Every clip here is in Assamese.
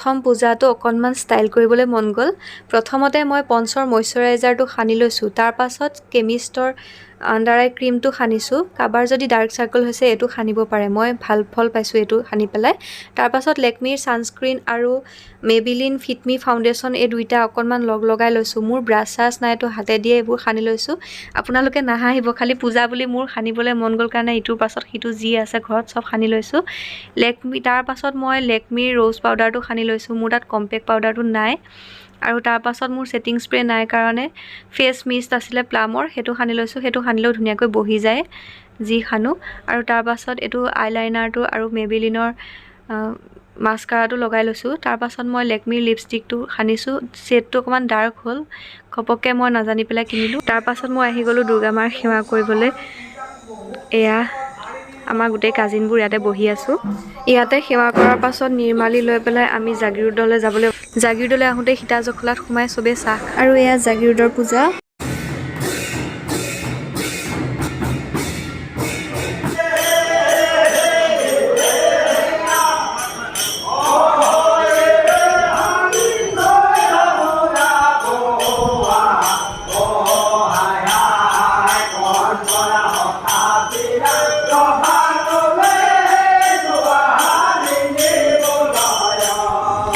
প্ৰথম পূজাটো অকণমান ষ্টাইল কৰিবলৈ মন গ'ল। প্ৰথমতে মই পণ্ডছৰ মইশ্চাৰাইজাৰটো সানি লৈছোঁ। তাৰপাছত কেমিষ্টৰ আণ্ডাৰ আই ক্ৰীমটো সানিছোঁ। কাৰোবাৰ যদি ডাৰ্ক চাৰ্কল হৈছে, এইটো সানিব পাৰে। মই ভাল ফল পাইছোঁ এইটো সানি পেলাই। তাৰপাছত লেকমিৰ ছানস্ক্ৰীণ আৰু মেবিলিন ফিটমি ফাউণ্ডেশ্যন, এই দুইটা অকণমান লগ লগাই লৈছোঁ। মোৰ ব্ৰাছ চাছ নাই, তো হাতে দিয়ে এইবোৰ সানি লৈছোঁ। আপোনালোকে নাহাঁহিব, খালি পূজা বুলি মোৰ সানিবলৈ মন গ'ল কাৰণে ইটোৰ পাছত সিটো যি আছে ঘৰত চব সানি লৈছোঁ। লেকমি, তাৰপাছত মই লেকমিৰ ৰ'জ পাউডাৰটো সানি লৈছোঁ। মোৰ তাত কম্পেক্ট পাউডাৰটো নাই। আৰু তাৰপাছত মোৰ ছেটিং স্প্ৰে নাই কাৰণে ফেচ মিষ্ট আছিলে প্লামৰ, সেইটো সানি লৈছোঁ। সেইটো সানিলেও ধুনীয়াকৈ বহি যায় যি সানো। আৰু তাৰপাছত এইটো আইলাইনাৰটো আৰু মেবিলিনৰ মাস্কাৰাটো লগাই লৈছোঁ। তাৰপাছত মই লেকমিৰ লিপষ্টিকটো সানিছোঁ। শ্বেডটো অকণমান ডাৰ্ক হ'ল, ঘপককৈ মই নাজানি পেলাই কিনিলোঁ। তাৰপাছত মই আহি গ'লোঁ দুৰ্গা মাৰ সেৱা কৰিবলৈ। এয়া আমাৰ গোটেই কাজিনবোৰ ইয়াতে বহি আছোঁ। ইয়াতে সেৱা কৰাৰ পাছত নিৰ্মালি লৈ পেলাই আমি জাগিৰোডলৈ যাবলৈ, জাগিৰোডলৈ আহোঁতে সীতা জখলাত সোমাই চবেই চাহ। আৰু এয়া জাগিৰোডৰ পূজা।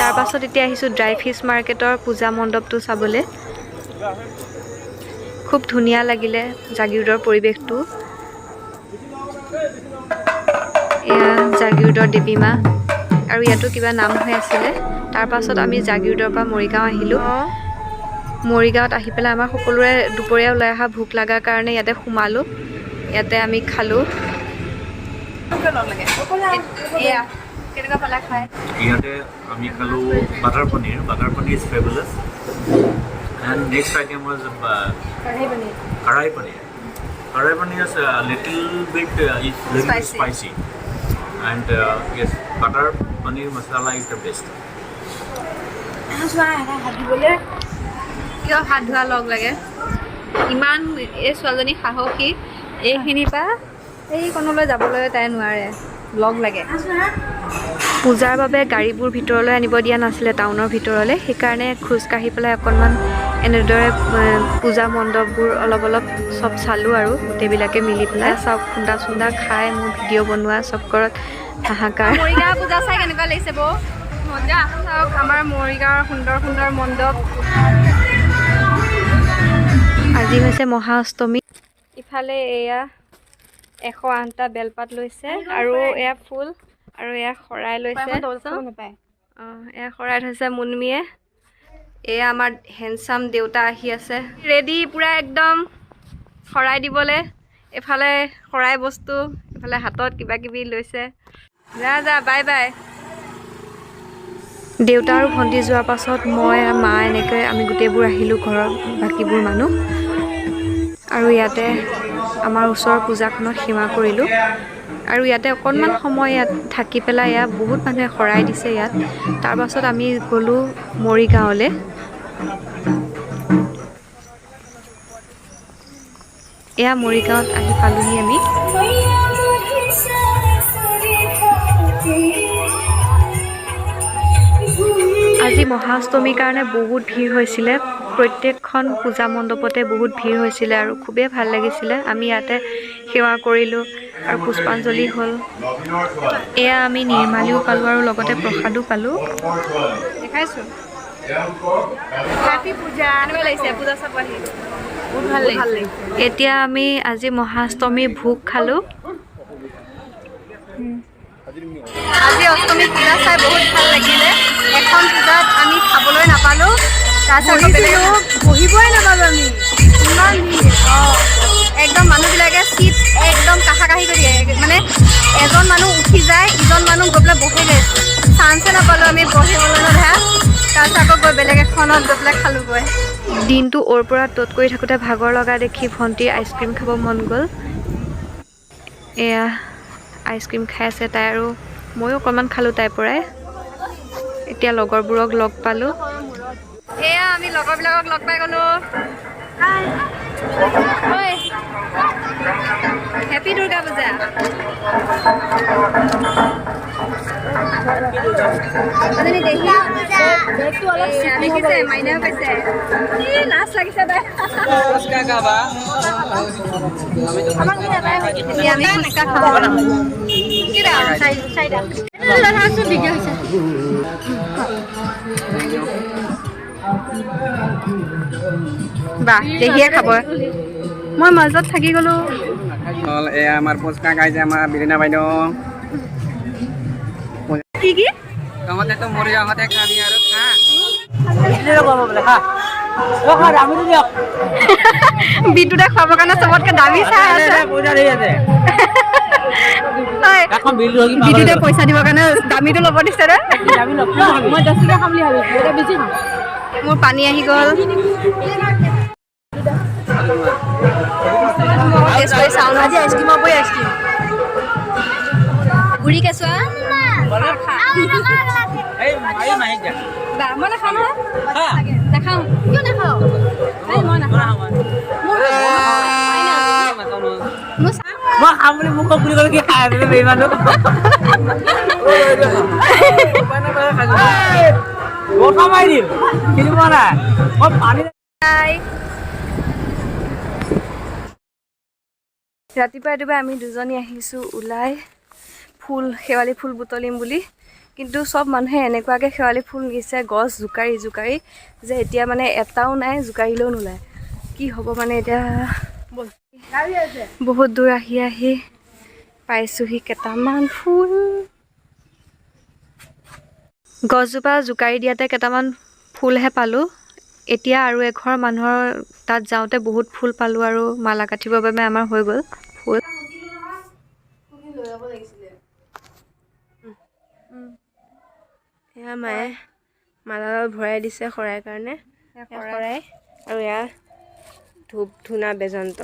তাৰপাছত এতিয়া আহিছোঁ ড্ৰাই ফিছ মাৰ্কেটৰ পূজা মণ্ডপটো চাবলৈ। খুব ধুনীয়া লাগিলে জাগিৰোডৰ পৰিৱেশটো। এয়া জাগিৰোডৰ দেৱী মা আৰু ইয়াতো কিবা নাম হৈ আছিলে। তাৰপাছত আমি জাগিৰোডৰ পৰা মৰিগাঁও আহিলোঁ। মৰিগাঁৱত আহি পেলাই আমাৰ সকলোৰে দুপৰীয়া ওলাই অহা ভোক লগাৰ কাৰণে ইয়াতে সোমালোঁ। ইয়াতে আমি খালোঁ। এয়া কেনেকুৱা পালা খাই? ইয়াতে আমি খালোঁ butter paneer. Butter paneer is fabulous and next item was kadai paneer. Kadai paneer is little bit is little Spicy. Spicy and yes, butter paneer masala is the best. কিয় হাত ধোৱা লগ লাগে ইমান? এই ছোৱালীজনী সাহসী। এইখিনিৰ পৰা এইকণলৈ যাবলৈ তাই নোৱাৰে, লগ লাগে। পূজাৰ বাবে গাড়ীবোৰ ভিতৰলৈ আনিব দিয়া নাছিলে টাউনৰ ভিতৰলৈ, সেইকাৰণে খোজকাঢ়ি পেলাই অকণমান এনেদৰে পূজা মণ্ডপবোৰ অলপ অলপ চব চালোঁ আৰু গোটেইবিলাকে মিলি পেলাই। চাওক, খুন্দা চুন্দা খাই মোৰ ভিডিঅ' বনোৱা চক্কৰত হাহাকাৰ। মৰিগাঁও পূজা চাই কেনেকুৱা লাগিছে বৌ? মজা। চাওক আমাৰ মৰিগাঁৱৰ সুন্দৰ সুন্দৰ মণ্ডপ। আজি হৈছে মহা অষ্টমী। ইফালে এয়া 108টা বেলপাত লৈছে আৰু এয়া ফুল আৰু এয়া শৰাই লৈছে। অঁ, এয়া শৰাই থৈছে মুনমিয়ে। এয়া আমাৰ হেণ্ডচাম দেউতা আহি আছে, ৰেডি পূৰা একদম শৰাই দিবলৈ। এইফালে শৰাই বস্তু, এইফালে হাতত কিবা কিবি লৈছে। যা যা, বাই বাই। দেউতা আৰু ভণ্টি যোৱাৰ পাছত মই, মা, এনেকৈ আমি গোটেইবোৰ আহিলোঁ, ঘৰৰ বাকীবোৰ মানুহ। আৰু ইয়াতে আমাৰ ওচৰৰ পূজাখনত সেৱা কৰিলোঁ আৰু ইয়াতে অকণমান সময় ইয়াত থাকি পেলাই ইয়াত বহুত মানুহে শৰাই দিছে ইয়াত। তাৰপাছত আমি গ'লোঁ মৰিগাঁৱলৈ। এয়া মৰিগাঁৱত আহি পালোহি আমি। আজি মহাষ্টমীৰ কাৰণে বহুত ভিৰ হৈছিলে। প্ৰত্যেকখন পূজা মণ্ডপতে বহুত ভিৰ হৈছিলে আৰু খুবেই ভাল লাগিছিলে। আমি ইয়াতে সেৱা কৰিলোঁ আৰু পুষ্পাঞ্জলি হ'ল। এয়া আমি নিৰ্মালিও পালোঁ আৰু লগতে প্ৰসাদো পালোঁ। দেখাইছোঁ। হেপী পূজা। কেনেকুৱা লাগিছে পূজা চাব আহি? বহুত ভাল লাগিছে। এতিয়া আমি আজি মহাষ্টমীৰ ভোগ খালোঁ। আজি অষ্টমী পূজা চাই বহুত ভাল লাগিলে। এখন পূজাত আমি খাবলৈ নাপালোঁ, তাৰপিছত আকৌ বেলেগ বহিবই নাপালো আমি, ইমান ভিৰ। অঁ, একদম মানুহবিলাকে চিট একদম কাষা কাষি কৰি দিয়ে, মানে এজন মানুহ উঠি যায়, ইজন মানুহ গৈ পেলাই বহিলে। চান্সে নাপালোঁ আমি বহিবলৈ নধৰা। তাৰপিছত আকৌ গৈ বেলেগ এখনত গৈ পেলাই খালোঁগৈ। দিনটো অ'ৰ পৰা ত'ত কৰি থাকোঁতে ভাগৰ লগা দেখি ভণ্টিৰ আইচক্ৰীম খাব মন গ'ল। এয়া আইচক্ৰীম খাই আছে তাই আৰু ময়ো অকণমান খালোঁ তাইৰ পৰাই। এতিয়া লগৰবোৰক লগ পালোঁ। এয়া আমি লগৰবিলাকক লগ পাই গ'লোঁ। ঐ, হেপী দুৰ্গা পূজা। এজনী দেহী। এয়া দেখিছে, মাইনাও কৈছে, এই লাজ লাগিছে তাই। এতিয়া আমি ফুচকা খাওঁ। কেইটা? চাৰিটা। হৈছে। বাহ, দেহীয়ে খাব, মই মাজত থাকি গ'লো। হ'ল, এয়া আমাৰ ফুচকা খাইছে আমাৰ বিৰিণা বাইদেউ। কি কি? তহঁতেতো মৰি যাওঁতে খাবি আৰু খা। বিদ্যুতে খুৱাবৰ কাৰণে চবতকে দামী চাই আছে। হয়, বিদ্যুতে পইচা দিবৰ কাৰণে দামীটো ল'ব দিছে দে। মোৰ পানী আহি গ'ল। টেষ্ট কৰি চাওঁ ন। আইচক্ৰীমৰ পৰি আইচক্ৰীম। গুৰি কেঁচুৱা। বা, মই নাখাওঁ নহয়। নাখাওঁ। কিয় নাখাওঁ? এই মই নাখাওঁ। মোৰ মোৰ চাহ। মই খাম বুলি মোক বুলি ক'লে কি খাই আছে বেইমানো। কথা মাৰি দিম কিনিব নাই মই পানী। ৰাতিপুৱা ৰাতিপুৱা আমি দুজনী আহিছোঁ ওলাই ফুল, শেৱালি ফুল বুটলিম বুলি। কিন্তু চব মানুহে এনেকুৱাকৈ শেৱালি ফুল নিছে গছ জোকাৰি জোকাৰি যে এতিয়া মানে এটাও নাই, জোকাৰিলেও নোলায়। কি হ'ব মানে এতিয়া? বহুত দূৰ আহি আহি পাইছোহি কেইটামান ফুল। গছজোপা জোকাৰি দিয়াতে কেইটামান ফুলহে পালোঁ। এতিয়া আৰু এঘৰ মানুহৰ তাত যাওঁতে বহুত ফুল পালোঁ আৰু মালা কাটিবৰ বাবে আমাৰ হৈ গ'ল ফুল। এয়া মায়ে মালাডাল ভৰাই দিছে শৰাইৰ কাৰণে। এয়া শৰাই আৰু এয়া ধূপ ধূনা বেজন্ত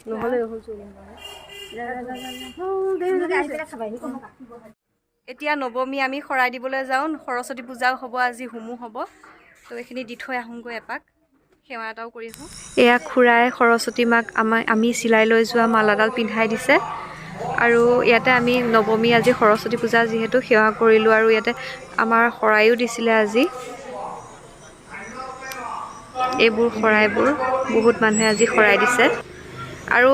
নহ'লে দেখোন। এতিয়া নৱমী, আমি শৰাই দিবলৈ যাওঁ। সৰস্বতী পূজাও হ'ব আজি, হোমো হ'ব। তো এইখিনি দি থৈ আহোঁগৈ, এপাক সেৱা এটাও কৰি আহোঁ। এয়া খুৰাই সৰস্বতী মাক আমাৰ আমি চিলাই লৈ যোৱা মালাডাল পিন্ধাই দিছে। আৰু ইয়াতে আমি নৱমী, আজি সৰস্বতী পূজা যিহেতু, সেৱা কৰিলোঁ আৰু ইয়াতে আমাৰ শৰাইও দিছিলে আজি। এইবোৰ শৰাইবোৰ বহুত মানুহে আজি শৰাই দিছে। আৰু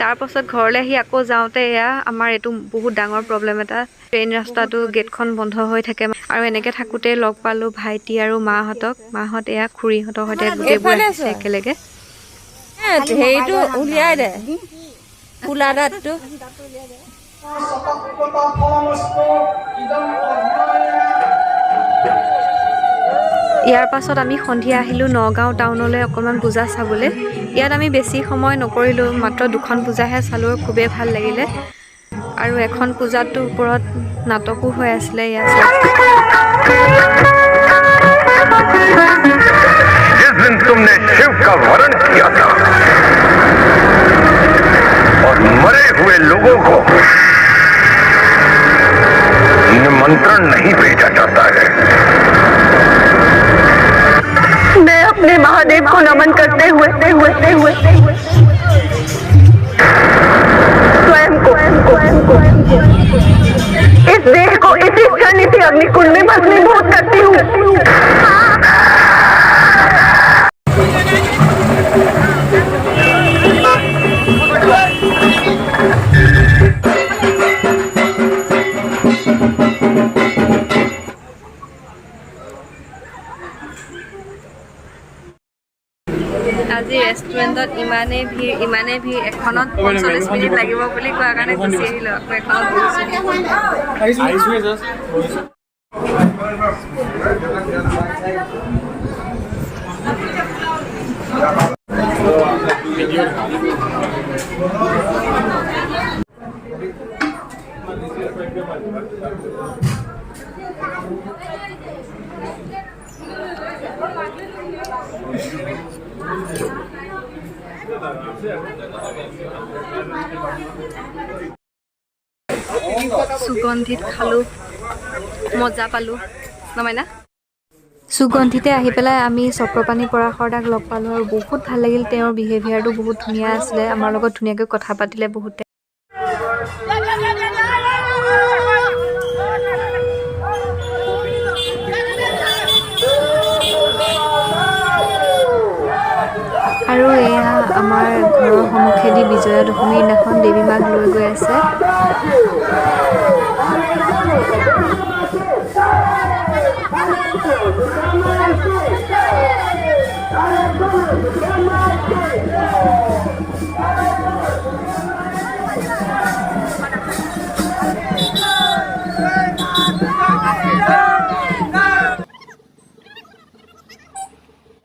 তাৰপাছত ঘৰলৈ আহি আকৌ যাওঁতে এয়া আমাৰ এইটো বহুত ডাঙৰ প্ৰব্লেম এটা, ট্ৰেইন ৰাস্তাটো গেটখন বন্ধ হৈ থাকে। আৰু এনেকৈ থাকোঁতে লগ পালোঁ ভাইটি আৰু মাহঁতক। মাহঁত এয়া খুৰীহঁতৰ সৈতে গোটেইবোৰ আহিছে একেলগে। হেৰিটো উলিয়াই দে, কোলা দাঁতটো। ইয়াৰ পাছত আমি সন্ধিয়া আহিলোঁ নগাঁও টাউনলৈ অকণমান পূজা চাবলৈ। ইয়াত আমি বেছি সময় নকৰিলোঁ, মাত্ৰ দুখন পূজাহে চালোঁ। খুবেই ভাল লাগিলে। আৰু এখন পূজাটোৰ ওপৰত নাটকো হৈ আছিলে ইয়াত। जिस दिन तुमने शिव का वरण किया था और मरे हुए लोगों को निमंत्रण नहीं भेजा जाता है। मैं अपने महादेव को नमन करते हुए हुए हुए स्वयं को इस देह को इसी क्षण इसी अग्निकुंड में भस्मीभूत करती हूँ। আজি ৰেষ্টুৰেণ্টত ইমানেই ভিৰ, ইমানেই ভিৰ, এখনত 45 মিনিট লাগিব বুলি কোৱাৰ কাৰণে গুচি আহিলোঁ। আকৌ এখনত বহিছোঁ। আহিছোৱে জাষ্ট, বহিছোঁ। সুগন্ধিত খালোঁ, মজা পালোঁ নমাইনা। সুগন্ধিতে আহি পেলাই আমি চক্ৰপাণি পৰাশৰ দাক লগ পালোঁ আৰু বহুত ভাল লাগিল। তেওঁৰ বিহেভিয়াৰটো বহুত ধুনীয়া আছিলে, আমাৰ লগত ধুনীয়াকৈ কথা পাতিলে বহুত। আমাৰ ঘৰৰ সন্মুখেদি বিজয়া দশমীৰ দিনাখন দেৱী মাক লৈ গৈ আছে।